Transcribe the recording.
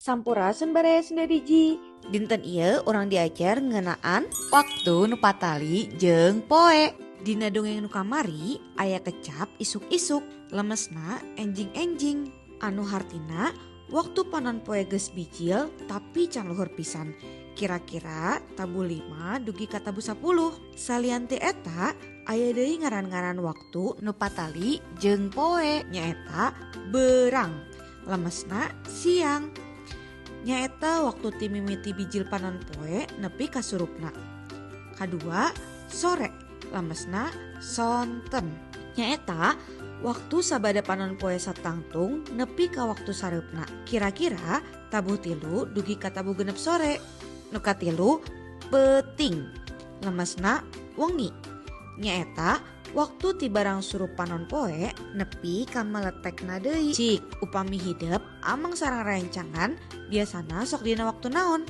Sampurasun baraya Sunda Digi. Dinten ieu urang diajar ngeunaan waktu nu patali jeung poe. Dina dongeng nu kamari aya kecap isuk-isuk, lemesna enjing-enjing. Anu hartina waktu panon poe geus bijil tapi can luhur pisan. Kira-kira tabuh 5 dugi ka tabuh 10. Salian ti eta aya deui ngaran-ngaran waktu nu patali jeung poe, nyaeta berang, lemesna siang. Nyaeta waktu ti mimiti bijil panon poe nepi ka surupna. Kadua sore, lemesna sonten. Nyaeta waktu sabada panon poe satangtung nepi ka waktu sareupna. Kira-kira tabuh 3 dugi ka tabuh 6 sore. Nu katilu peuting, lemesna wengi. Nyaeta waktu ti barang surup panon poe nepi ka meletekna deui. Cik upami hidep amang sareng rerencangan biasana sok dina waktu naon?